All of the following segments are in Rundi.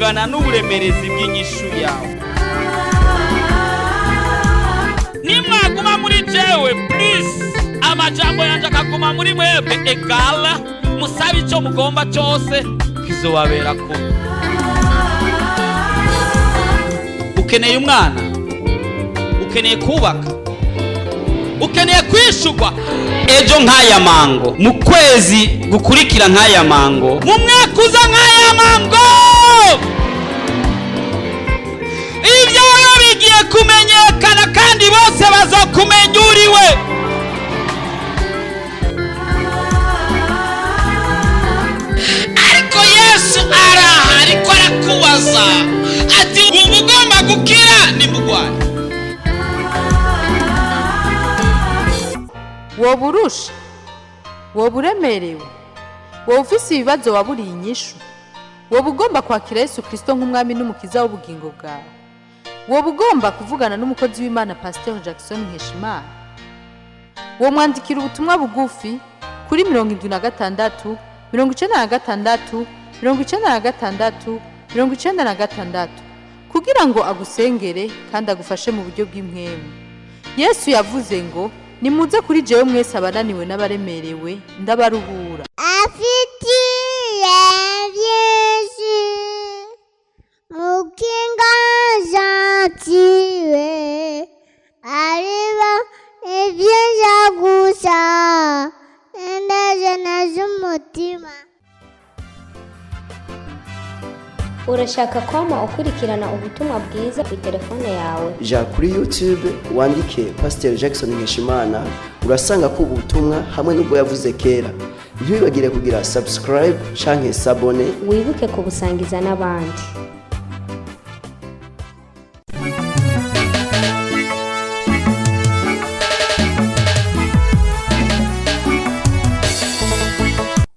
Bungana n'uburemerezi bw'inyishu yawe. Nimwaguma muri jewe, please, amajambo yanje akaguma muri mwebwe, egala musabe ico mugomba cyose, kizobabera ko. Ukeneye umwana, ukeneye kubaka, ukeneye kwishurwa ejo nk'aya mango, mu kwezi gukurikira nk'aya mango, mu mwaka uza nk'aya mango. Ibyawe bigiye kumenyekana kandi bose bazokumenya uriwe. Ariko Yesu araha, ariko arakubaza ati: "Wumva ugomba gukira nimugwaye?" Woba urusha, woba uremerewe, woba ufise ibibazo waburiye inyishu, woba ugomba kwakira Yesu Kirisito nk'umwami n'umukiza w'ubugingo bwawe, woba ugomba kuvugana n'umukozi w'Imana Pasiteri Jackson Nkeshimana, womwandikira ubutumwa bugufi kuri 76 96 96 96 kugira ngo agusengere kandi agufashe mu buryo bw'impwemu. Yesu yavuze ngo: "Nimuze kuri jewe mwese abananiwe n'abaremerewe, ndabaruhura." Afitiye byinshi mukinga gentile, ariba ibyiza gusa indajana z'umutima. Urashaka kwama ukurikirana ubutumwa bwiza ku telefone yawe? Ja kuri YouTube wandike Pasiteri Jackson Nkeshimana, urasanga ko ubutumwa hamwe n'ubwo yavuze kera. Ntiwibagire kugira subscribe canke s'abonner. Wibuke kubusangiza n'abandi.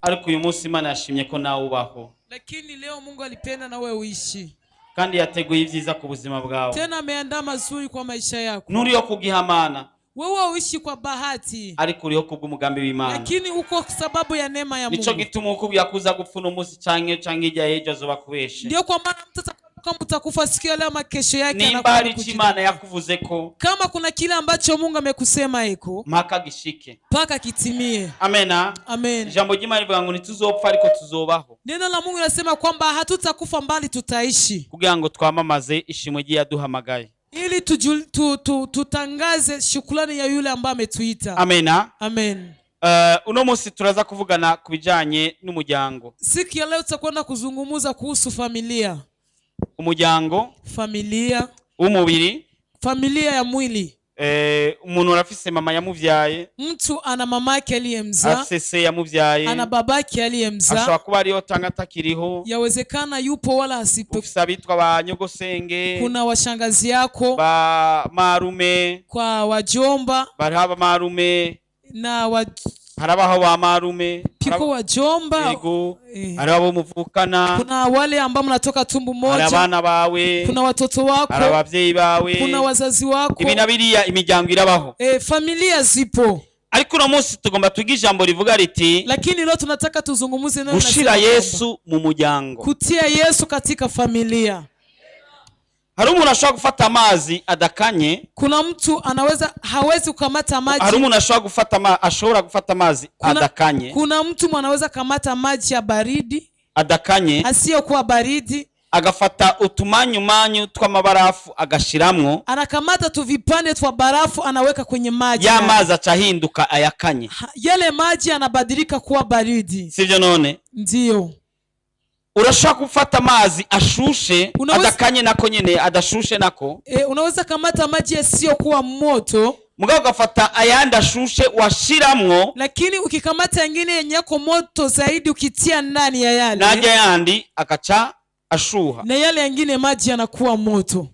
Ariko uyu munsi Imana yashimye ko nawe ubaho. Lakini leo Mungu alipenda na wewe uishi. Kandi yateguye ibyiza ku buzima bwawe. Tena ameandaa mazuri kwa maisha yako. Nturiho kugihamana, Wewe uishi kwa bahati, ariko uriho kubw'umugambi w'Imana. Lakini uko kwa sababu ya neema ya Nico Mungu. gituma ukubwira ko uza gupfa uno munsi canke hirya y'ejo azoba akubeshe. Ndio kwa maana mtu kama utakufa siku ya leo ama kesho yake, Nimba anakuja hari ico kujidai. Imana yakuvuze ko, Kama kuna kile ambacho Mungu amekusema iko, mpaka gishike. Mpaka kitimie. Amena. Amen. Ijambo ry'Imana rivuga ngo ntituzopfa, ariko tuzobaho, Neno la Mungu linasema kwamba hatutakufa mbali tutaishi, kugira ngo twamamaze ishimwe ry'iyaduhamagaye. Ili tutangaze shukrani ya yule ambaye ametuita. Amena. Amen. Uno munsi turaza kuvugana ku bijanye n'umuryango. Siku ya leo tutakwenda kuzungumza kuhusu familia. Umuryango Familia, w'umubiri. Familia ya mwili. Umuntu arafise mama yamuvyaye, Mtu ana mamake aliyemzaa, afise se yamuvyaye, ana babake aliyemzaa. Ashobora kuba ariho tanga atakiriho. Yawezekana yupo wala asipo. Ufise abitwa ba nyogosenge, Kuna washangazi yako, ba marume, kwa wajomba bariho abamarume, na wa, harabaho ba marume, piko wajomba. Yego. Eh. Hariho abo muvukana, Kuna wale ambao mnatoka tumbu hari moja, abana bawe, kuna watoto wako, hari abavyeyi bawe, kuna wazazi wako. Ibi na biriya, imiryango irabaho. Familia zipo. Ariko uno munsi tugomba twige ijambo rivuga riti: Lakini leo tunataka tuzungumze neno gushira linasema kwamba Yesu mu muryango. Kutia Yesu katika familia. Hari umuntu ashobora gufata amazi adakanye. Kuna mtu anaweza hawezi kukamata Hari maji. umuntu ashobora gufata amazi adakanye, Kuna mtu anaweza kamata maji ya baridi, adakanye, asiyokuwa baridi, agafata utumanyumanyu tw'amabarafu agashiramwo, anakamata tu vipande twa barafu anaweka kwenye maji. Ya mazi aca ahinduka ayakanye. Yale maji yanabadilika kuwa baridi. Sivyo none? Ndiyo. Urashobora gufata amazi ashushe, adakanye nako nyene, adashushe nako, Unaweza kamata maji yasiyokuwa moto, mugabo ugafata ayandi ashushe washiramwo, lakini ukikamata yengine yenye yako moto zaidi ukitia ndani ya yale, najya yandi agaca ashuha. Na yale yengine maji yanakuwa moto.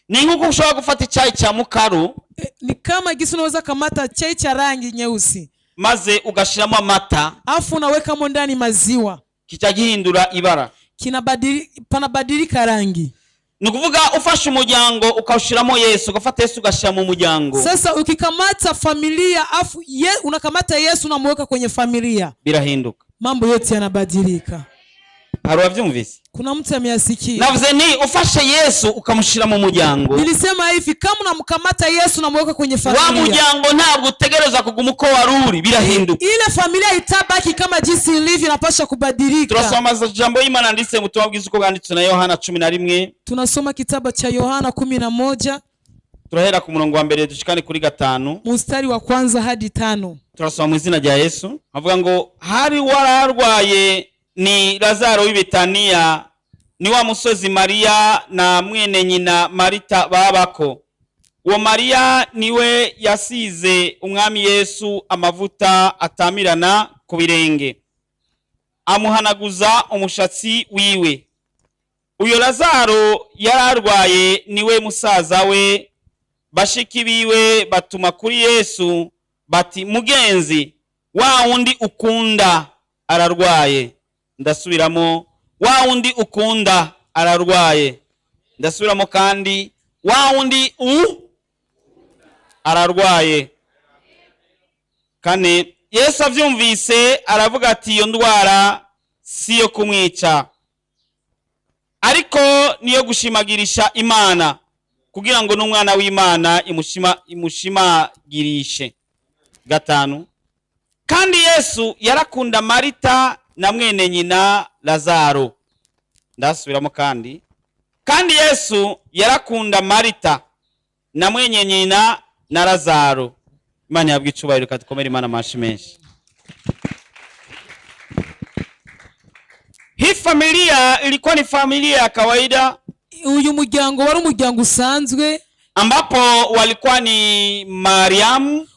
Ni nk'uko ushobora gufata icyayi cya mukaru, Ni kama gisi unaweza kamata chai cha rangi nyeusi, maze ugashiramo amata, afu unawekamo ndani maziwa, kica gihindura ibara. Panabadilika rangi. Ni ukuvuga ufashe umuryango ukawushiramo Yesu, ugafata Yesu ugashyira mu muryango, Sasa ukikamata familia afu unakamata Yesu unamuweka kwenye familia, birahinduka. Mambo yote yanabadilika. Hari uwavyumvise? Kuna mtu ameyasikia? Navuze ni ufashe Yesu ukamushyira mu muryango, Nilisema hivi, kama unamkamata Yesu namweka kwenye wa familia, muryango ntabwo utegereza kuguma uko wari uri, birahinduka. Ile familia itabaki kama jinsi ilivyo, inapaswa kubadilika. Turasoma amajambo y'Imana nditse mu butumwa bwiza uko bwanditswe na Yohana 11. Tunasoma kitabu cha Yohana 11, Turahera ku murongo wa mbere dushikane kuri gatanu. Mstari wa kwanza hadi tano. Turasoma mu izina rya Yesu. Avuga ngo hari wararwaye ni Lazaro w'i Betaniya, ni wa musozi Mariya na mwene nyina Marita babako. Uwo Mariya niwe yasize umwami Yesu amavuta atamirana ku birenge, amuhanaguza umushatsi wiwe. Uyo Lazaro yari arwaye niwe musaza we. Bashiki biwe batuma kuri Yesu bati: "Mugenzi, wa wundi ukunda ararwaye." Ndasubiramo: wa wundi ukunda ararwaye. Ndasubiramo kandi: wa wundi u ararwaye. Kane, Yesu avyumvise aravuga ati: "Iyo ndwara si iyo kumwica, ariko niyo gushimagirisha Imana, kugira ngo n'umwana w'Imana imushima imushimagirishe." Gatanu, kandi Yesu yarakunda Marita na mwene nyina Lazaro. Ndasubiramo kandi: kandi Yesu yarakunda Marita na mwene nyina na Lazaro. Imana yabwa icubahiro. Reka dukomere Imana amashi menshi. Hii familia ilikuwa ni familia ya kawaida, Uyu muryango wari umuryango usanzwe, ambapo walikuwa ni Mariamu,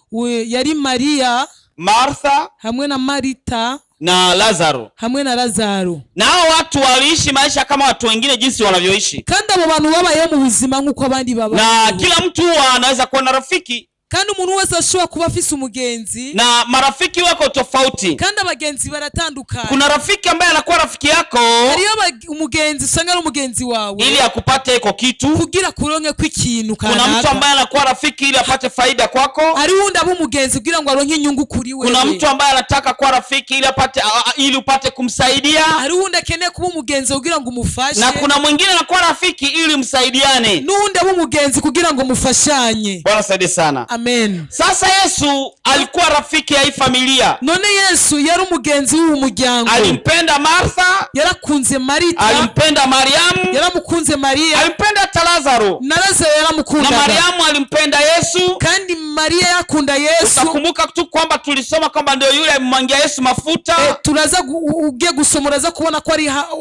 yari Mariya, Martha hamwe na Marita, na Lazaro. Hamwe na Lazaro. Na hao watu waliishi maisha kama watu wengine jinsi wanavyoishi, Kandi abo bantu babayeho mu buzima nk'uko abandi na babayeho. kila mtu huwa anaweza kuwa na rafiki, Kandi umuntu wese ashobora kuba afise umugenzi, na marafiki wako tofauti. Kandi abagenzi baratandukanye. Kuna rafiki ambaye anakuwa rafiki yako Hariyo umugenzi usanga ari umugenzi wawe ili akupate iko kitu. Kugira kuronke kw'ikintu Kuna mtu kanaka. ambaye anakuwa rafiki ili apate faida kwako. Hari wundi aba umugenzi kugira ngo aronke inyungu kuri Kuna wewe. mtu ambaye anataka kuwa rafiki ili apate ili upate kumsaidia, Hari wundi akeneye kuba umugenzi kugira ngo umufashe, na kuna mwingine anakuwa rafiki ili msaidiane. N'uwundi aba umugenzi kugira ngo mufashanye. Bwana saidie sana. Amen. Sasa Yesu alikuwa rafiki ya hii familia. None Yesu yari umugenzi w'uwo muryango. Alimpenda Martha, Yarakunze Marita, alimpenda Mariamu, yaramukunze Mariya, alimpenda hata Lazaro, na Lazaro na yaramukundaga. Mariamu alimpenda Yesu. Kandi Mariya yakunda Yesu. Utakumbuka tu kwamba tulisoma kwamba ndio yule alimwangia Yesu mafuta. Turaza ugiye gusoma uraza kubona ko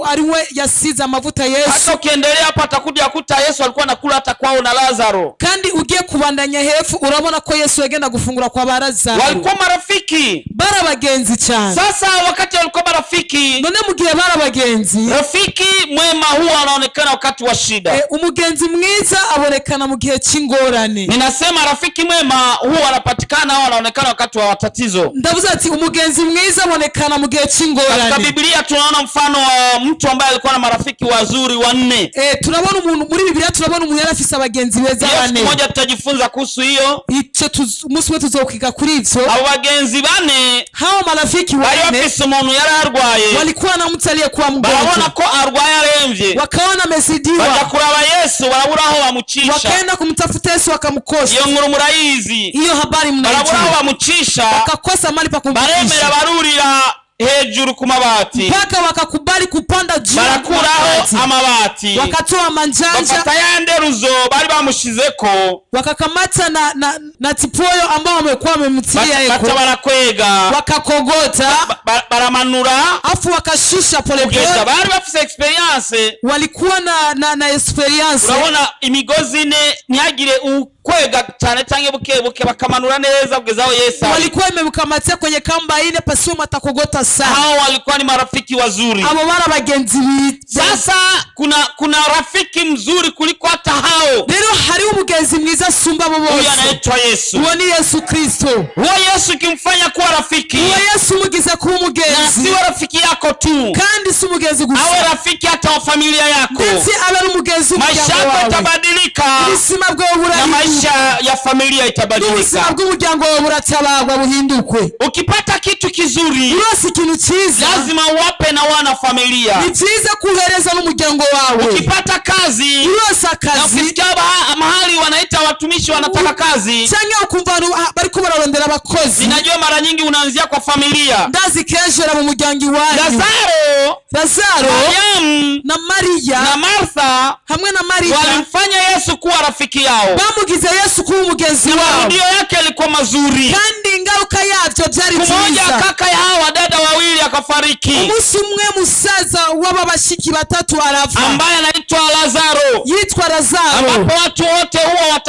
ari we yasize amavuta Yesu. Hata ukiendelea hapa atakuja kuta Yesu alikuwa anakula hata kwao na Lazaro. Kandi ugiye kubandanya hepfo urabona ko Yesu yagenda gufungura kwa ba Lazaro. Walikuwa marafiki. Bari abagenzi cyane. Sasa wakati walikuwa marafiki, None mu gihe bari abagenzi, rafiki mwema huwa anaonekana wakati wa shida. Umugenzi mwiza abonekana mu gihe cy'ingorane. Ninasema rafiki mwema huwa anapatikana au anaonekana wakati wa tatizo. Ndavuze ati umugenzi mwiza abonekana mu gihe Katika cy'ingorane. Biblia tunaona mfano wa mtu ambaye alikuwa na marafiki wazuri wanne. Turabona umuntu muri Bibiliya, turabona umuntu yari afise abagenzi beza Hiyo siku bane. moja tutajifunza kuhusu hiyo. Icyo umunsi umwe tuzokwiga kuri ivyo. Abo bagenzi bane Hao marafiki bari wane bafise umuntu yari arwaye, walikuwa na mtu aliyekuwa barabona mgonjwa, ko arwaye aremvye, wakaona amezidiwa, baja kuraba Yesu barabura aho bamucisha. Wakaenda kumtafuta Yesu wakamkosa. Iyo nkuru murayizi. Hiyo habari Barabura aho mnaijua. bamucisha, Wakakosa mali pa baremera kumfikisha, barurira hejuru ku mabati, mpaka wakakubali kupanda juu ya barakuraho mabati. Amabati, Wakatoa manjanja, bafata ya nderuzo bari bamushizeko, wakakamata na tipoyo ambao wamekuwa wamemtilia baca eko, barakwega, wakakogota, baramanura afu wakashusha kugeza polepole. bari bafise experience. Walikuwa na experience. Urabona imigozi ine, ntihagire ukwega cyane cyangwa buke buke, bakamanura neza kugeza aho Yesu ari. Walikuwa imemkamatia kwenye kamba ine pasiwe matakogota sana. Hao walikuwa ni marafiki wazuri. Abo bari abagenzi biza. Sasa kuna rafiki mzuri kuliko hata hao. Rero hariho umugenzi mwiza asumba abo Huyu bose. anaitwa Yesu. Uwo ni Yesu Kristo. Huo Yesu ukimfanya kuwa rafiki, Uwo Yesu umugize kuba na umugenzi, siwe rafiki yako tu, kandi si umugenzi awe gusa, rafiki hata wa familia yako, ndetse abe ari umugenzi maisha w'umuryango yako wawe. yatabadilika. itabadilika Ubuzima bwawe na burahinduka, maisha ya familia n'ubuzima itabadilika. bw'umuryango wawe buratabarwa buhindukwe. Ukipata kitu kizuri Urose ikintu cyiza, lazima uwape na wana familia. ni byiza kuhereza n'umuryango wawe. Ukipata kazi Urose na akazi ukisikia mahali wanaita watumishi wanataka kazi, cyangwa ukumva abantu bariko bararondera abakozi, ninajua mara nyingi unaanzia kwa familia. Ndazi kenshi mu muryango iwanyu. Lazaro, Lazaro Mariamu na Mariya na Martha hamwe na Mariya walimfanya Yesu kuwa rafiki yao. bamugize Yesu kuba umugenzi wabo, Marudio yake yalikuwa mazuri. kandi ingaruka yabyo byari Siku moja byiza. kaka ya hawa dada wawili akafariki, Umunsi umwe musaza w'aba bashiki batatu arapfa, ambaye anaitwa Lazaro, yitwa Lazaro, ambapo watu wote huwa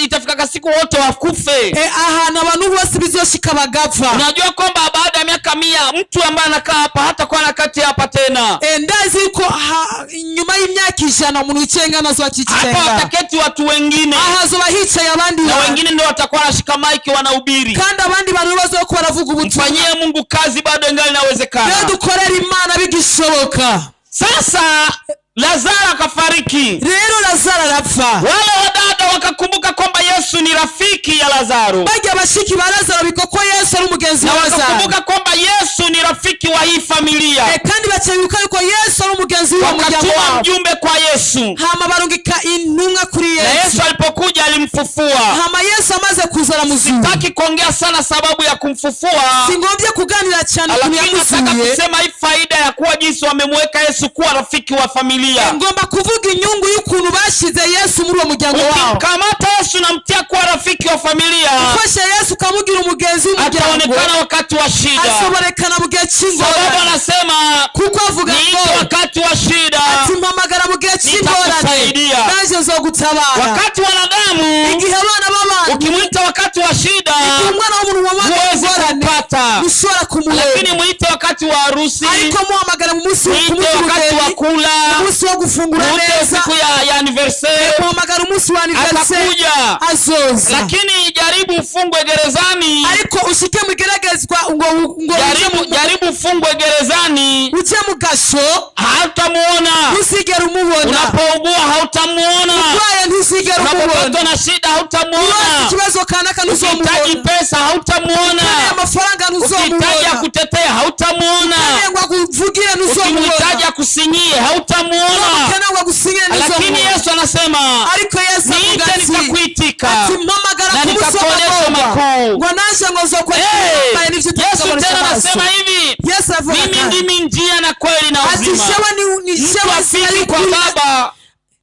itafika siku wote wakufe. Ahantu abantu bose bizoshika bagapfa. Unajua kwamba baada ya miaka 100 mtu ambaye anakaa hapa hatakuwa nakati hapa tena. Ndazi yuko nyuma y'imyaka 100 umuntu wicaye ngana Hapa azoba wataketi watu wengine, ahazoba hicaye abandi na bantu, wengine ndio watakuwa wanashika maiki wanahubiri. kandi abandi bantu bazoba baravuga ubutumwa. Mfanyie Mungu kazi, bado ingali inawezekana. Rero dukorere Imana bigishoboka. Sasa Lazaro akafariki. Rero Lazaro arapfa. Wale wadada wakakumbuka kwamba Yesu ni rafiki ya Lazaro, Barya bashiki ba Lazaro biko ko Yesu ari umugenzi na wa Lazaro, wakakumbuka kwamba Yesu ni rafiki wa hii familia. Kandi baca yuko Yesu ari umugenzi w'uwo muryango Wakatuma wabo. mjumbe kwa Yesu, Hama barungika intumwa kuri na Yesu. Yesu alipokuja alimfufua. Hama Yesu amaze kuza aramuzura. Sitaki kuongea sana sababu ya kumfufua, Singombye kuganira cyane ukuntu lakini nataka yamuzuye, kusema hii faida ya kuwa jinsi wamemweka Yesu kuwa rafiki wa familia. ngomba kuvuga inyungu y'ukuntu bashize Yesu muri uwo muryango wabo. Ukimkamata Yesu namtia kuwa rafiki wa familia, Ufashe Yesu ukamugira umugenzi w'umuryango, ataonekana wakati wa shida, asoborekana mu gihe sababu cy'ingorane, anasema kuko avuga niite ngo wakati wa shida. ati mpamagara mu gihe cy'ingorane, Nitakusaidia. naje nzogutabara. Wakati wanadamu Igihe abana b'abantu, ukimwita wakati wa shida igihe umwana w'umuntu wabaga huwezi ingorane, kumpata, ntushobora lakini kumuhera, mwite wakati wa harusi, ariko muhamagara mu munsi mwite wakati wa w'ubugeni, kula, umunsi wo gufungura mwite neza, siku ya anniversaire, muhamagara umunsi wa anniversaire, atakuja. azoza. Lakini jaribu ufungwe gerezani, Ariko ushike mu igeragezwa ngo ngo jaribu ufungwe gerezani, uje mu gasho, hautamuona. ntuzigera umubona. Unapougua hautamuona, Urwaye ntuzigera unapopatwa umubona. na shida Urwaye hautamuona, ikibazo kanaka ukihitaji ntuzomubona. pesa hautamuona, Ukeneye amafaranga ukihitaji ntuzomubona. akutetea hautamuona, Ukeneye ngo akuvugire ukimhitaji ntuzomubona. akusinyie hautamuona. Ukeneye ngo agusinyire Lakini ntuzomubona. Yesu anasema Ariko Yesu avuga niite, ati nitakuitika ati mpamagara na ku munsi nitakuonyesha w'amagorwa, makuu. ngo naje ngo nzokwereka Hey, ibihambaye n'ivyo Yesu utazobonesha tena amaso. anasema hivi, Yesu avuga mimi kandi ndimi njia na kweli na ati uzima. jewe ni Mtu jewe nzira afiki kwa y'ukuri, Baba.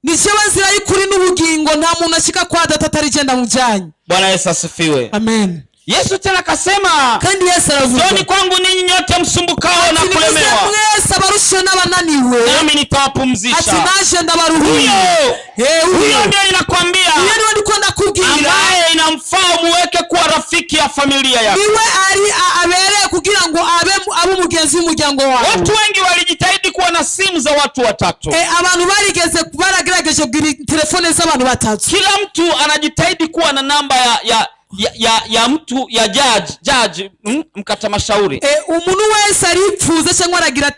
ni jewe nzira y'ukuri n'ubugingo, nta muntu ashika kwa Data atari je ndamujanye. Bwana Yesu asifiwe. Amen. Yesu tena akasema, Kandi Yesu aravuga njoni kwangu ninyi nyote msumbukao na ati nimuze kulemewa, mwese abarushe n'abananiwe, nami ati nitawapumzisha. naje ndabaruhuye. Huyo Huyo huyo ndio ninakwambia, niwe ndiko ndakubwira, ambaye inamfaa umuweke kuwa rafiki ya familia yako. niwe ari abereye kugira ngo abe abe umugenzi w'umuryango wawe. Watu wengi walijitahidi kuwa na simu za watu watatu. Abantu barigeze baragerageje kugira telefone z'abantu batatu. Kila mtu anajitahidi kuwa na namba ya mtu ya judge mkata mashauri. Umuntu wese aripfuza cyangwa aragira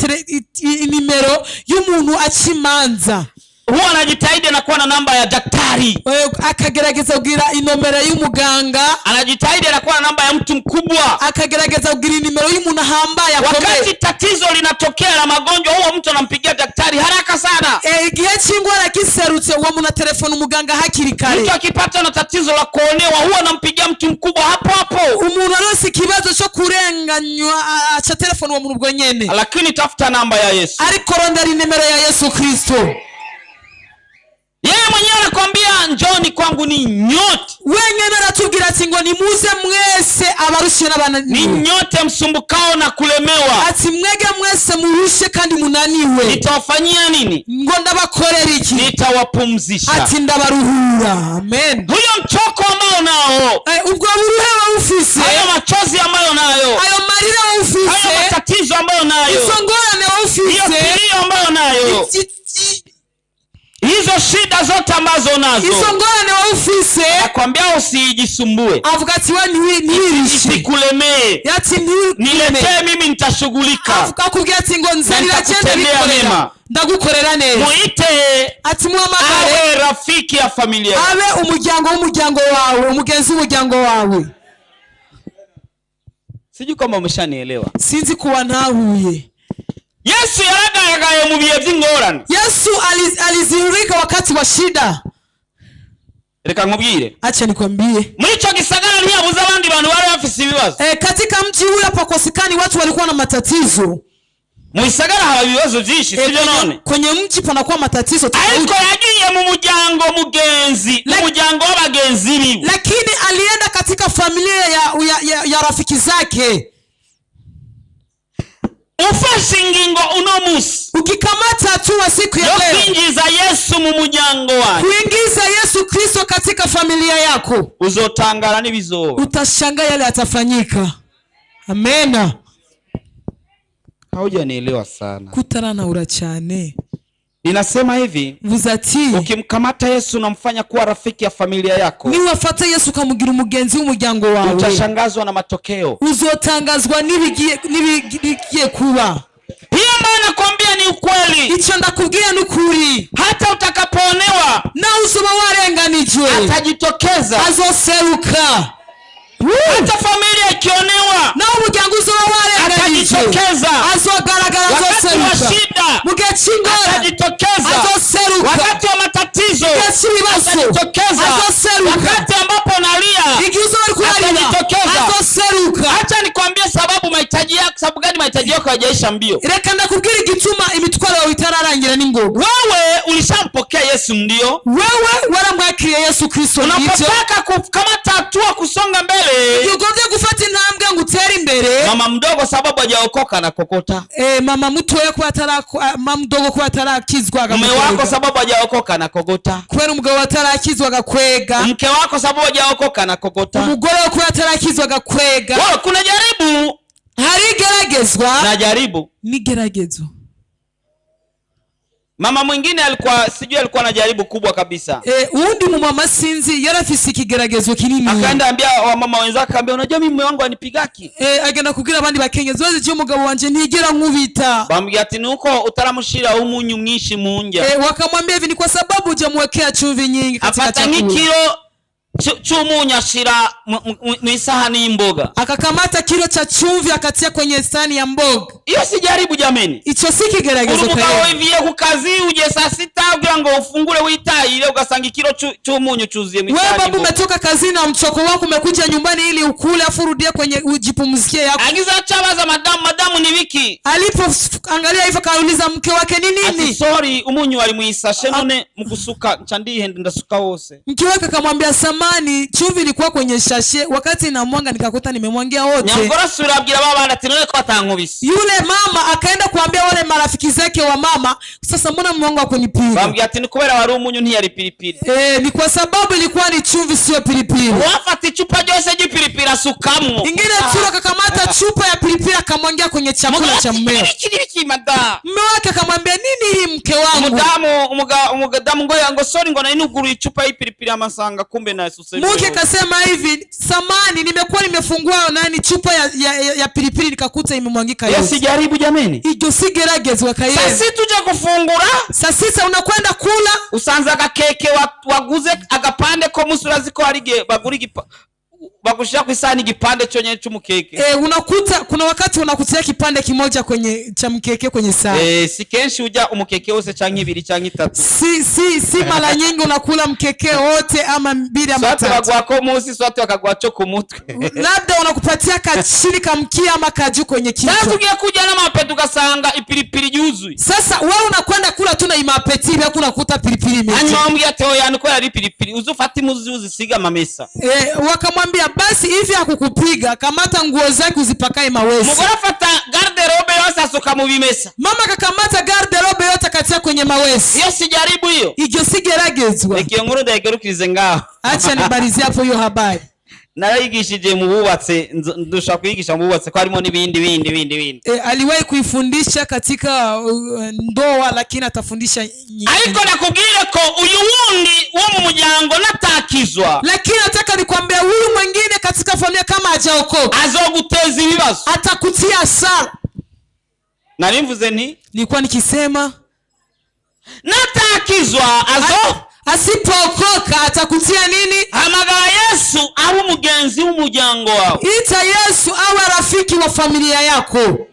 inimero y'umuntu aca imanza. Huwa anajitahidi anakuwa na namba ya daktari, Akagerageza kugira inomero y'umuganga, anajitahidi anakuwa na namba ya mtu mkubwa. Akagerageza kugira inimero y'umuntu ahambaye akomeye. Wakati tatizo linatokea la magonjwa, huwa mtu anampigia daktari haraka sana. Igihe cy'ingwara giserutse, uwo muntu atelefona umuganga hakiri kare. Mtu akipata na tatizo la kuonewa, huwa anampigia mtu mkubwa hapo hapo. Umuntu aronse ikibazo cyo kurenganywa, aca telefona uwo muntu ubwo nyene. Lakini tafuta namba ya Yesu. Ariko rondera inimero ya Yesu Kristo. Yeye mwenyewe anakwambia njoni kwangu ni nyote, Wenyene aratubwira ati ngo nimuze mwese abarushe ni n'abananiwe, nyote msumbukao na kulemewa, ati mwege mwese murushe kandi munaniwe, nitawafanyia nini? ngo ndabakorera iki? Nitawapumzisha. Ati ndabaruhura. Amen. Huyo mchoko ambao nao, Ubwo buruhe wawufise, hayo machozi ambayo nayo, ayo marira hayo wawufise, matatizo ambayo nayo, izo ngorane hiyo wawufise, kilio ambayo nayo, hizo shida zote ambazo izo nazo, ngorane wawufise, Yavuze Akwambia usijisumbue, avuga ati we ntiwirishe isikulemee, ati ntiwikume niletee mimi nitashughulika. Avuga akubwira ati ngo nzanira genda Nitakutendea bikorera mema. ndagukorera neza Muite ati muhamagare awe rafiki ya familia yako. Abe umuryango w'umuryango wawe umugenzi w'umuryango wawe. Sijui kama umeshanielewa. Sinzi kuwa ntahuye. Yesu yaragaragaye mu bihe by'ingorane. Yesu alizihirika wakati wa shida. Reka nkubwire, Acha nikwambie, muri icyo gisagara ntiyabuze abandi bantu bari bafise ibibazo. Katika mji ule hapakosekani watu walikuwa na matatizo. Mu gisagara haba ibibazo byinshi, Eh, sibyo none? Kwenye mji panakuwa matatizo tofauti. Ariko yagiye mu muryango mugenzi, mu muryango w'abagenzi biwe. Lakini alienda katika familia ya rafiki zake. Ufashe ingingo uno munsi Ukikamata hatua siku ya yo leo kwinjiza Yesu mu muryango wawe, kuingiza Yesu Kristo katika familia yako, uzotangara n'ibizoba. Utashangaa yale yatafanyika. Amena. Haujanielewa sana. Kutaranahura cyane. Ninasema hivi, Mvuze ati ukimkamata Yesu unamfanya kuwa rafiki ya familia yako, niwafata Yesu ukamugira umugenzi w'umuryango wawe, utashangazwa na matokeo. Uzotangazwa n'ibigiye kuba. Hiyo ambayo nakwambia ni ukweli. Icyo ndakubwiye ni ukuri. Hata utakapoonewa, Nawe uzoba warenganijwe, atajitokeza. Azoseruka. Hata familia ikionewa, Nawe umuryango uzoba warenganijwe, atajitokeza. azogaragara, Wakati wa azoseruka. shida, Mu gihe cy'ingorane, atajitokeza. azoseruka. Wakati wa matatizo, Igihe cy'ibibazo, atajitokeza. azoseruka. Wakati ambapo nalia, Igihe uzoba uri kurarira, atajitokeza. Azoseruka. Acha nikwambie sababu mahitaji yako, sababu gani mahitaji yako hayajaisha mbio. Reka ndakubwira igituma imitwaro yawe itararangira n'ingoga. Wewe ulishampokea Yesu, ndio. Wewe waramwakiriye Yesu Kristo nibyo. Unapotaka kukamata hatua kusonga mbele, Igihe ugombye gufata intambwe ngo utere imbere, mama mdogo sababu hajaokoka anakokota, mama mutoya kuba mama mudogo kuba atarakizwa mume agakwega. wako sababu hajaokoka anakokota, Kubera umugabo atarakizwa agakwega, mke wako sababu hajaokoka anakokota. Umugore we kuba atarakizwa agakwega. Wewe kuna jaribu Hari igeragezwa na jaribu. N'igeragezo. Mama mwingine alikuwa, sijui, alikuwa na jaribu kubwa kabisa. Uwundi mu mama sinzi yarafise ikigeragezo kinini. Akaenda ambia wamama wenzake, akaambia, unajua mimi mume wangu anipigaki. Agenda kubwira abandi bakenyezi bazi je umugabo wanje ntigera nkubita. Bamubwira ati nuko utaramushira umunyu mwinshi mu ndya. Wakamwambia hivi ni kwa sababu hujamwekea chumvi nyingi katika Afata chakula. nk'ikiro c'umunyu ashira mu isahani y'imboga. Akakamata kilo cha chumvi akatia kwenye sahani ya mboga. Iyo si jaribu jameni? Ico si Uri kigeragezo umugabo kweli? wiviye ku kazi ugiye saa sita kugira ngo ufungure witahire ugasanga ikiro c'umunyu cuzuye mu Wewe isahani babu y'imboga. umetoka kazini na mchoko wako umekuja nyumbani ili ukule afu urudie kwenye ujipumzikie yako. Agize aca abaza madamu, madamu ni biki? Alipoangalia hivyo kauliza mke wake ni Ati nini? sorry, umunyu wari mu isashe none mu gusuka nca ndihenda ndasuka wose. Mke wake akamwambia samani, chumvi ilikuwa kwenye shashe, wakati namwanga nikakuta nimemwangia wote. Nyamugore asubira abwira ba bandi ati none ko batankubise. Yule mama akaenda kuambia wale marafiki zake wa mama, sasa mbona mume wangu hakunipiga? Bambwira ati ni kubera wari umunyu ntiyari piripiri. Ni kwa sababu ilikuwa ni chumvi sio pilipili. Uwafata icupa ryose ry'ipiripiri asukamwo. Ingine chura akakamata chupa ya pilipili akamwangia kwenye chakula cha mmeo. Ibiki n'ibiki madamu. Mume wake akamwambia nini hii mke wangu? Umudamu umudamu ngo ngo sorry ngo nari nuguruye icupa y'ipiripiri amasanga kumbe nasuse. Mke kasema hivi, samani nimekuwa nimefungua nani chupa ya pilipili nikakuta imemwangika Iyo yote. si jaribu jameni? Iryo si geragezwa Sasa kayeye. tuje gufungura, Sasa unakwenda kula, usanze agakeke waguze agapande ko musi urazi ko hari igihe bagura bagushira ku isahani igipande cyonyine c'umukeke. Unakuta kuna wakati unakutia kipande kimoja kwenye cha mkeke kwenye sahani. Si kenshi urya umukeke wose canke ibiri canke itatu. Si mara nyingi unakula mkeke wote ama mbili ama Swate tatu. baguha ko musi, swate bakaguha co ku mutwe. Labda unakupatia kachini kamkia ama kaju kwenye Sasa kichwa. tugiye kurya n'amapeti ugasanga ipiripiri yuzuye. Sasa wewe unakwenda kula tu na imapeti yako unakuta pilipili Hanyuma imejaa. bamubwira ati oya ni kubera ari ipiripiri uze ufate impuzu uzisiga amamesa. Wakamwambia basi hivi hakukupiga, kamata nguo zake uzipakae mawesi. Umugore afata garderobe yose asuka mu bimesa. Mama akakamata garderobe yote akatia kwenye mawesi. Iyo si jaribu hiyo? Iryo si geragezwa? Reka iyo nkuru ndayigarukirize ngaho. Acha nimalizie hapo hiyo habari. Narayigishije mu bubatse, ndusha kuyigisha mu bubatse ko harimo n'ibindi bindi bindi bindi. Aliwahi kuifundisha katika ndoa lakini atafundisha Ariko nakubwire ko uyu wundi wo mu muryango nataka Natarakizwa, Lakini nataka nikwambie huyu mwingine katika familia kama hajaokoka azoguteza ibibazo. atakutia hasara. Nari mvuze nti Nilikuwa nikisema natakizwa azo asipookoka atakutia nini? Hamagara Yesu abe umugenzi w'umuryango wawe. Ita Yesu awe rafiki wa familia yako.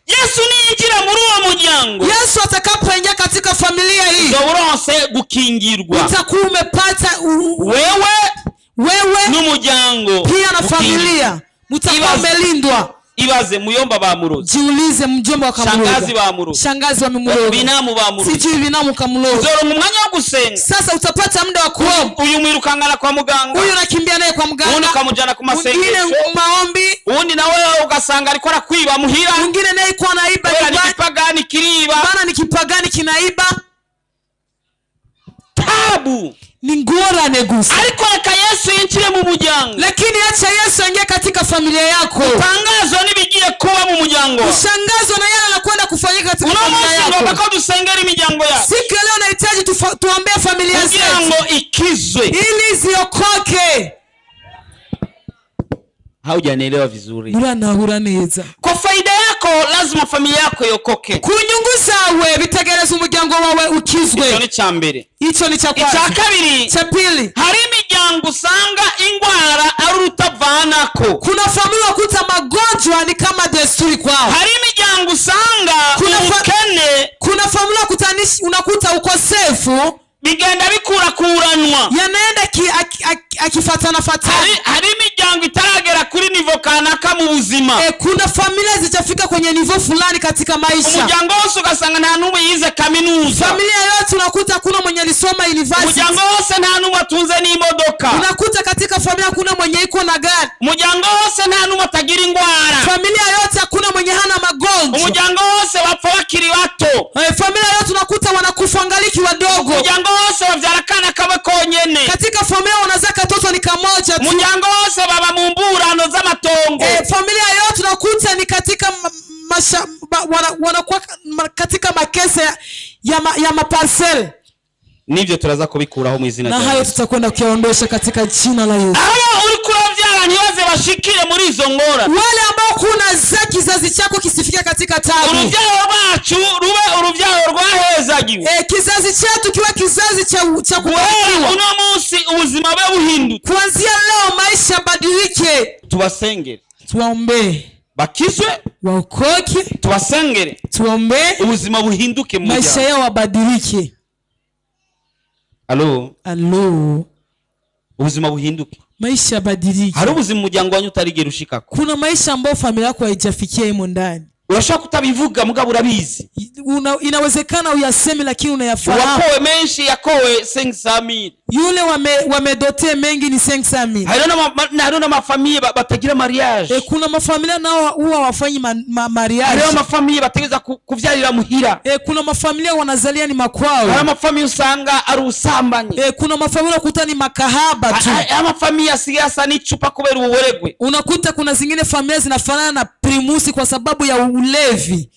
Yesu niyinjira muri uwo muryango, Yesu atakapoingia katika familia hii, uzoba uronse gukingirwa. utakuwa umepata Wewe wewe n'umuryango pia na gukingirwa. familia mtakuwa Ibaze. umelindwa. Ibaze muyomba bamuroze, Jiulize, mjomba shangazi wakamuroga, bamuroze, shangazi wamemuroga, binamu bamuroze. sijui binamu kamuroga. Uzoronka umwanya wo gusenga. Sasa utapata muda wa kuomba. Uyu mwirukangana kwa muganga, Huyu unakimbia naye kwa uwundi mganga, ukamujana ku mwingine masengesho, maombi, uwundi nawe ugasanga ariko arakwiba muhira, mwingine naye iko anaiba kubera ni nyumbani, igipagani kiriba. maana ni kipagani kinaiba. Tabu. Ni ngorane gusa. Ariko reka Yesu yinjire mu muryango, Lakini acha Yesu aingie katika familia yako. utangazwa n'ibigiye kuba mu muryango wawe. Ushangazwa na yale anakwenda kufanyika katika Uno familia munsi ngomba yako. ko dusengera imiryango yacu Siku ya leo nahitaji tuombee familia kugira zetu ngo ikizwe. ili ziokoke. Haujanielewa vizuri. Muranahura neza. Kwa faida yako lazima familia yako iokoke. Ku nyungu zawe bitegereza umuryango wawe Icyo ukizwe. ni cya mbere. Hicho ni cha Icya kwanza. kabiri, Cha pili, hari imiryango usanga ingwara ari urutavanako. kuna familia wakuta magonjwa ni kama desturi kwao. Hari imiryango usanga ubukene Kuna familia unakuta ukosefu bigenda bikurakuranwa. yanaenda akifatana fatana. Hari imiryango itaragera kuri nivo kanaka mu buzima. Kuna familia zijafika kwenye nivo fulani katika maisha. Umuryango wose ugasanga nta n'umwe yize kaminuza. Familia yote unakuta kuna mwenye alisoma university. Umuryango wose nta n'umwe atunze n'imodoka. Unakuta katika familia kuna mwenye iko na gari. Umuryango wose nta n'umwe atagira ingwara. Familia yote hakuna mwenye hana magonjwa. Umuryango wose bapfa bakiri bato. Familia yote unakuta wanakufa ngaliki wadogo. Umuryango wose bavyara akana kamwe konyene. Katika familia wanazaa katoto ni kamoja tu. Umuryango wose baba mu mburano z'amatongo. Familia yote unakuta ni katika wanakuwa katika makese ya maparcel. Nivyo turaza kubikuraho mu izina Na rya hayo Yesu. tutakwenda kuyaondosha katika jina la Yesu. Aho uri kuravyara ntibaze bashikire muri izo ngorane. Wale ambao kuna za kizazi chako kisifike katika tabu. Uruvyaro rwacu rube uruvyaro rwahezagiwe. Kizazi chetu kiwe kizazi cha Guhera kubarikiwa. uno munsi ubuzima bwe buhindutse. Kuanzia leo maisha badilike. Tubasengere Tuwaombee bakizwe, waokoke, tubasengere tuwaombee ubuzima buhinduke mu maisha muryango. yao wabadilike. Alo, Alo, ubuzima buhinduke. maisha yabadilike. Hari ubuzima umuryango wanyu utarigera ushikako. Kuna maisha ambayo familia yako haijafikia imo ndani. Urashobora kutabivuga mugabo urabizi. Inawezekana uyaseme lakini unayafahamu. Uwakowe menshi yakowe 500,000. Yule wamedote mengi ni 500,000. Hariho n'amafamiye batagira mariage. Kuna mafamilia nao huwa hawafanyi mariage. Hariho amafamiye bategereza kuvyarira muhira. Kuna mafamilia wanazalia ni makwao. Hariho amafamiye usanga ari ubusambanyi. Kuna mafamilia unakuta ni makahaba tu. Hariho amafamiye asigaye asa n'icupa kubera ububeregwe. Unakuta kuna zingine familia zinafanana na primusi kwa sababu ya ulevi.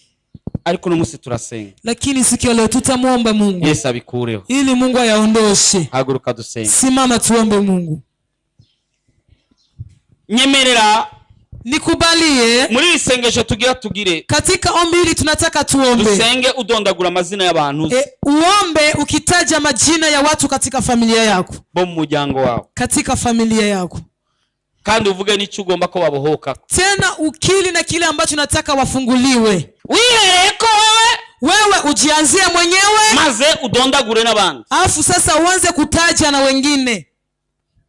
Ariko uno munsi turasenga. Lakini siku ya leo tutamuomba Mungu Yesu abikureho. ili Mungu ayaondoshe. Haguruka dusenge. Simama tuombe Mungu. Nyemerera Nikubalie muri iri sengesho tugira tugire. Katika ombi hili tunataka tuombe. Dusenge udondagura amazina y'abantu. Uombe ukitaja majina ya watu katika familia yako. Bo mu muryango wawe. Katika familia yako. Kandi uvuge n'icyo ugomba ko babohoka. Tena ukili na kile ambacho nataka wafunguliwe. Wihereye ko wewe, wewe ujianzie mwenyewe, maze udondagure n'abandi. Alafu sasa uanze kutaja na wengine.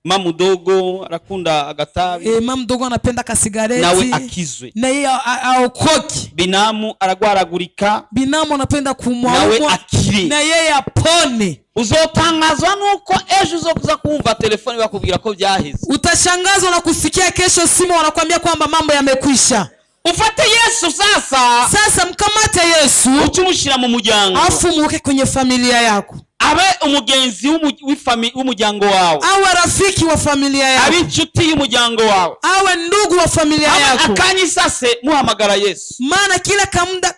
Mama mdogo anakunda agatabi. Mama mdogo anapenda kasigareti. Nawe akizwe. Na yeye aokoke. Binamu aragwaragurika. Binamu anapenda kumwaumwa. Nawe akire. Na yeye apone. Uzotangazwa nuko ejo uzokuza kumva telefoni bakubwira ko byaheze. Utashangazwa na kusikia kesho simu wanakuambia kwamba mambo yamekwisha. Ufate Yesu sasa. Sasa mkamate Yesu. Ucumushira mu muryango. Afu muweke kwenye familia yako. Abe umugenzi w'umuryango wawe. Awe rafiki wa familia Abe yako, inshuti y'umuryango wawe. Awe ndugu wa familia Abe yako. akanya isase muhamagara Yesu. Maana kila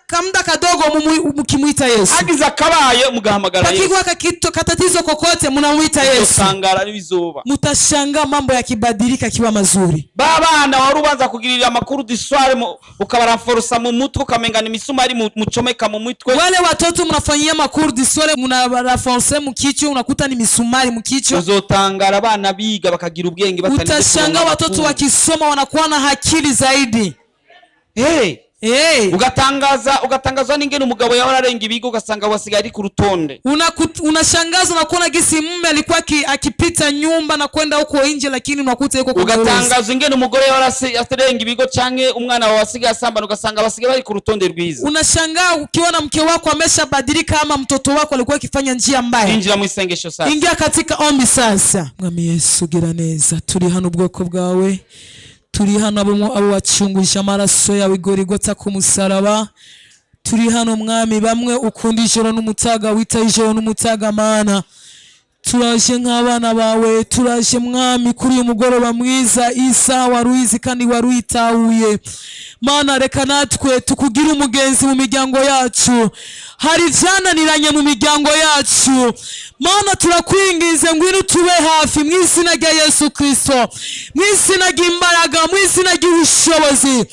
kamda kadogo mukimwita Yesu, Hagize akabaye mugahamagara Yesu. pakigwa katatizo kokote mnamwita Yesu, Uzotangara n'ibizoba. Mtashangaa mambo yakibadilika akiwa mazuri. Ba bana wari ubanza kugirira amakuru disware ukabaranforosa mu mutwe, ukamengana imisumari mucomeka mu mutwe. Wale watoto mnafanyia makuru diswale, mnaraforce mkichwa, unakuta ni misumari mkichwa. Uzotangara abana biga bakagira ubwenge batarinze Utashangaa kuronka watoto amakuru. wakisoma wanakuwa na akili zaidi. Hey! Hey. Ugatangazwa n'ingene umugabo yahora arenga ibigo, ugasanga wasigaye ari ku rutonde. Unashangazwa na kuona gisi mume alikuwa akipita nyumba na kwenda huko nje, lakini unakuta yuko kwenye ulinzi. Ugatangazwa ingene umugore yahora arenga ibigo canke umwana wawe asigaye asambana, ugasanga basigaye bari ku rutonde rwiza. Unashangaa ukiona mke wako ameshabadilika ama mtoto wako alikuwa akifanya njia mbaya. Injira mu isengesho sasa. Ingia katika ombi sasa. Mwami Yesu, gira neza, turi hano ubwoko bwawe, turi hano abo wacunguje amaraso yawe igorigota ku musaraba. Turi hano mwami, bamwe ukunda ijoro n'umutaga, wita ijoro n'umutaga. Mana, turaje nk'abana bawe, turaje mwami kuri uyu mugoroba mwiza, isa waruizi kandi waruitahuye. Mana, reka natwe tukugire umugenzi mu miryango yacu. Hari ivyananiranye mu miryango yacu. Mana, turakwinginze, ngwino tube hafi mu izina rya Yesu Kristo, mu izina ry'imbaraga, mu izina ry'ubushobozi.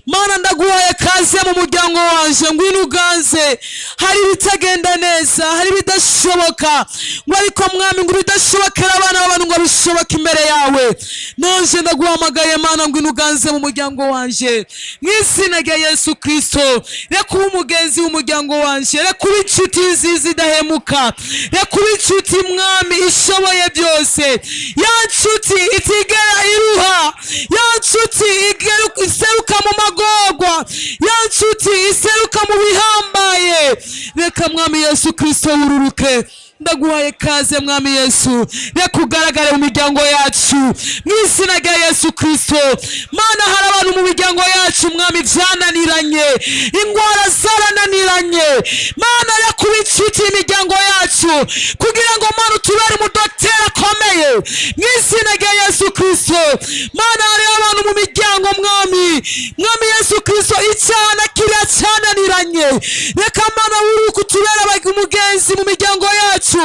Mana, ndaguhaye kaze mu muryango wanje, ngwino uganze. Hari ibitagenda neza, hari ibidashoboka, ngo ariko mwami, ngo ibidashobokera abana b'abantu ngo bishoboke imbere yawe. Nanje ndaguhamagaye Mana, ngwino uganze mu muryango wanje mu izina rya Yesu Kristo. Reka ube umugenzi w'umuryango wanje, reka ube inshuti nziza idahemuka, reka ube inshuti mwami ishoboye byose, ya nshuti itigera iruha, ya nshuti iseruka mu magorwa, ya nshuti iseruka mu bihambaye. Reka mwami Yesu Kristo wururuke. Ndaguhaye kaze mwami Yesu, reka ugaragare mu miryango yacu mu izina rya Yesu Kristo. Mana, hari abantu mu miryango yacu mwami vyananiranye, ingwara zarananiranye. Mana, reka ube inshuti y'imiryango yacu kugira ngo Mana utubere umudokiteri akomeye mu izina rya Yesu Kristo. Mana, hariho abantu mu miryango mwami, mwami Yesu Kristo, icyaha na kiriya cyananiranye. Reka Mana wuruke utubere umugenzi mu miryango yacu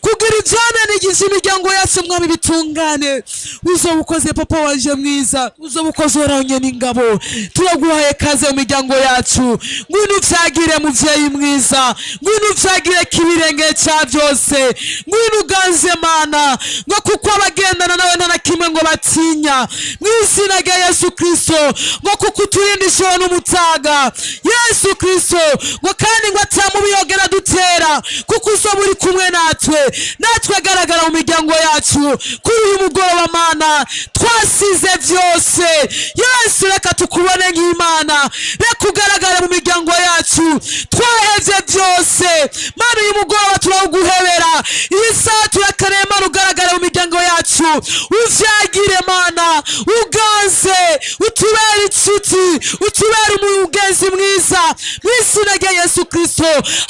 kugira ibyananigije imiryango yacu mwami bitungane. Uzoba ukoze papa wanje mwiza, uzoba ukoze uhoraho n'ingabo. Turaguhaye kaze mu miryango yacu, ngwino uvyagire muvyeyi mwiza, ngwino uvyagire kibirenge ca byose, ngwino uganze Mana, ngo kuko abagendana nawe nta na kimwe ngo batinya mu izina rya Yesu Kristo, ngo kuko uturinda ijoro n'umutaga Yesu Kristo, ngo kandi ngo atamubiyogera dutera, kuko uzoba uri kumwe natwe. Natwe agaragara mu miryango yacu kuri uyu mugoroba Mana, twasize byose. Yesu, reka tukubone nk'Imana, reka ugaragare mu miryango yacu, twahevye byose Mana. Uyu mugoroba turawuguhebera, iyi saha turakeneye Mana ugaragare mu miryango yacu, uvyagire Mana, uganze, utubere inshuti, utubere umugenzi mwiza mu izina rya Yesu Kristo.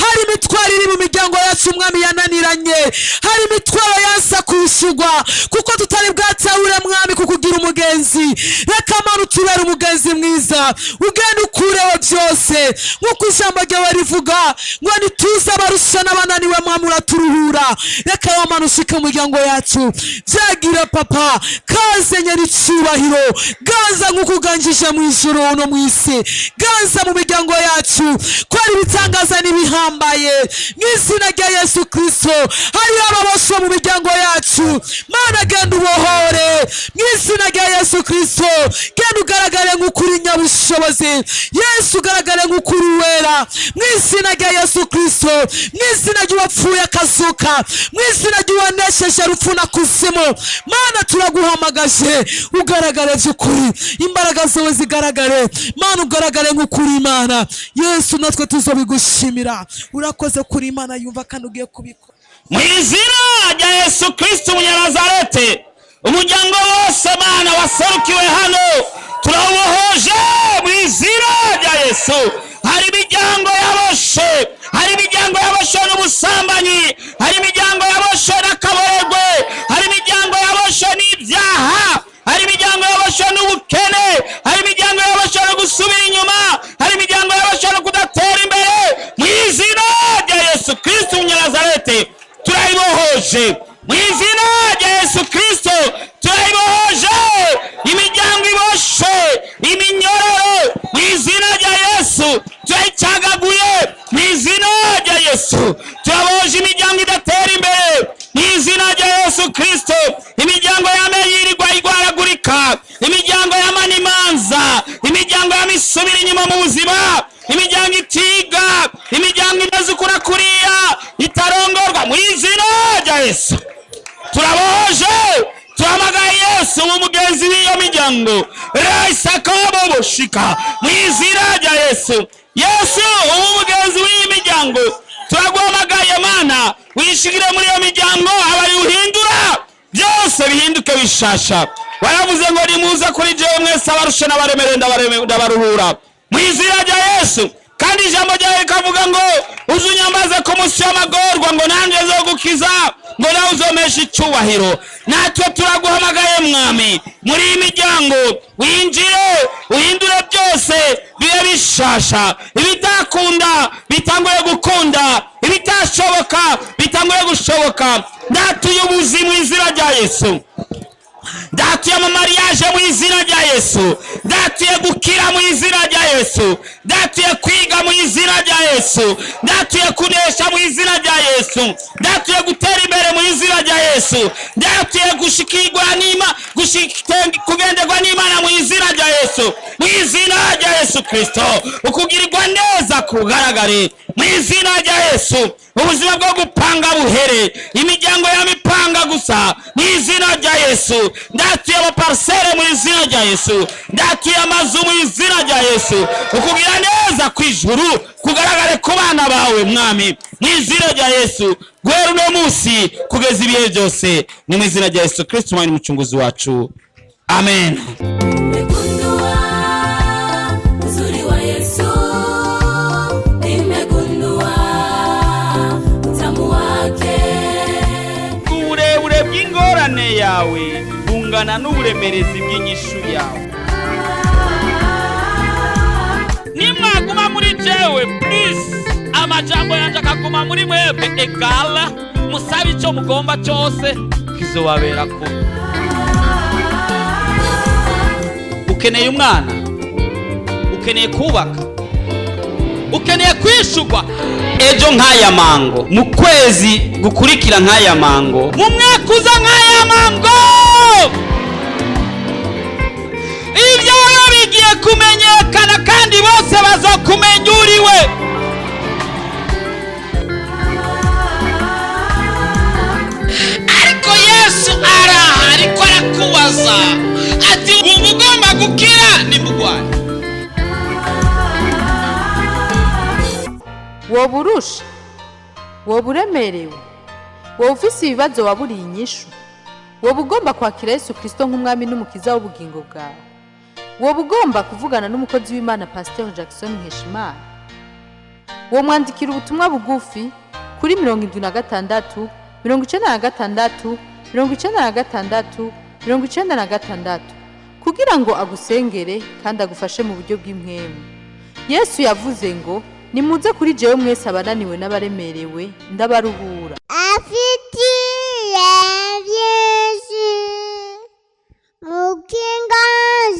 Hari imitwaro iri mu miryango yacu mwami yananiranye, hari imitwaro yansa kwishurwa kuko tutari bwatahure mwami kukugira umugenzi. Reka Mana utubere umugenzi mwiza, ugende ukureho byose nk'uko ijambo ryawe rivuga ngo nituze abarusha n'abananiwe mwami uraturuhura. Reka wa Mana ushike mu miryango yacu, vyagira papa, kaze nyeri icyubahiro, ganza nk'uko uganjije mu ijuru no mu isi, ganza mu miryango yacu, kora ibitangaza n'ibihambaye mu izina rya Yesu Kristo. Hariho ababoshe mu miryango yacu Mana, genda ubohore mu izina rya Yesu Kristo. Genda ugaragare nk'ukuri nyabushobozi Yesu, ugaragare nk'ukuri wera mu izina rya Yesu Kristo, mu izina ry'uwapfuye akazuka, mu izina ry'uwanesheje rupfu na kuzimu. Mana, turaguhamagaje, ugaragare by'ukuri, imbaraga zawe zigaragare Mana, ugaragare nk'ukuri Imana Yesu, natwe tuzobigushimira. Urakoze kuri Imana yumva kandi ugiye kubikora mu izina rya Yesu Kristo umunyanazarete. Umuryango wose Mana waserukiwe hano turawubohoje mu izina rya Yesu. Hari imiryango yaboshe, hari imiryango yaboshe n'ubusambanyi, hari imiryango Mu izina rya Yesu Kristo turayibohoje imiryango iboshe iminyororo. Mu izina rya Yesu turayicagaguye. Mu izina rya Yesu turabohoje imiryango idatera imbere. Mu izina rya Yesu Kristo, imiryango yame yirirwa igwaragurika, imiryango yamana imanza, imiryango yamisubira inyuma mu buzima, imiryango itiga, imiryango imeze ukura kuriya, itarongorwa, mu izina rya Yesu turabohoje. Tuhamagaye Yesu mu mugenzi w'iyo miryango raisakaboboshika. Mu izina rya Yesu, Yesu ubu mugenzi w'iyi miryango, turaguhamagaye Mana, wishigire muri iyo miryango, abari uhindura byose bihinduke bishasha. Waravuze ngo nimuze kuri jewe mwese abarushe n'abaremerewe, ndabaruhura. Mu izina rya Yesu. Kandi ijambo ryawe rikavuga ngo uzunyambaze ku munsi w'amagorwa, ngo nanjye nzogukiza, ngo nawe uzomesha icyubahiro. Natwe turaguhamagaye Mwami, muri iyi miryango winjire, uhindure byose bibe bishasha. Ibitakunda bitanguye gukunda, ibitashoboka bitanguye gushoboka. Ndatuye ubuzima mu izina rya Yesu. Ndatuye amamariyaje mu izina rya Yesu. Ndatuye gukira mu izina rya Yesu. Ndatuye kwiga mu izina rya Yesu. Ndatuye kunesha mu izina rya Yesu. Ndatuye gutera imbere mu izina rya Yesu. Ndatuye gushikirwa n'Ima, kugenderwa n'Imana mu izina rya Yesu. Mu izina rya Yesu Kristo, ukugirirwa neza kugaragare mu izina rya Yesu. Ubuzima bwo gupanga buhere, imiryango y'amipanga gusa, mu izina rya Yesu. Ndatuye amaparisere mu izina rya Yesu. Ndatuye amazu mu izina rya Yesu. Ukugira neza kw'ijuru kugaragare ku bana bawe Mwami, mu izina rya Yesu, guhera uno munsi kugeza ibihe byose. Ni mu izina rya Yesu Kristo, Umwami n'Umucunguzi wacu, amen. Nimegundua uzuri wa Yesu, nimegundua utamu wake. Uburebure bw'ingorane yawe bungana n'uburemerezi bw'inyishu yawe. Nimwaguma muri jewe plus amajambo yanje akaguma muri mwebwe, egala musabe icyo mugomba cyose, kizobabera ko. Ukeneye umwana, ukeneye kubaka, ukeneye kwishurwa ejo nk'aya mango, mu kwezi gukurikira nk'aya mango, mu mwaka uza nk'aya mango, ibyawe bigiye kumenyekana kandi bose bazokumenya uriwe. Ariko Yesu araha, ariko arakubaza ati wumva ugomba gukira nimugwane. Woba urusha, woba uremerewe, woba ufise ibibazo waburiye inyishu, woba ugomba kwakira Yesu Kristo nk'umwami n'umukiza w'ubugingo bwawe, woba ugomba kuvugana n'umukozi w'Imana Pasteur Jackson Nkeshimana, womwandikira ubutumwa bugufi kuri 76 96 96 96 kugira ngo agusengere kandi agufashe mu buryo bw'impwemu. Yesu yavuze ngo nimuze kuri jewe mwese abananiwe n'abaremerewe, ndabaruhura. Afitiye byinshi mukinga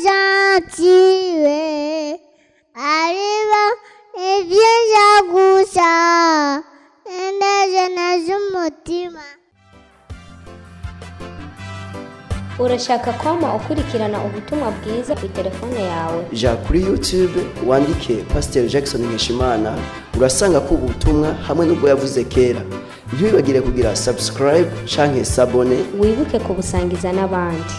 gentile, ariba ibyiza gusa ineza z'umutima. Urashaka kwama ukurikirana ubutumwa bwiza ku telefone yawe? Ja kuri YouTube wandike Pasiteri Jackson Nkeshimana, urasanga ko ubutumwa hamwe n'ubwo yavuze kera. Ntiwibagire kugira subscribe canke s'abonner. Wibuke kubusangiza n'abandi.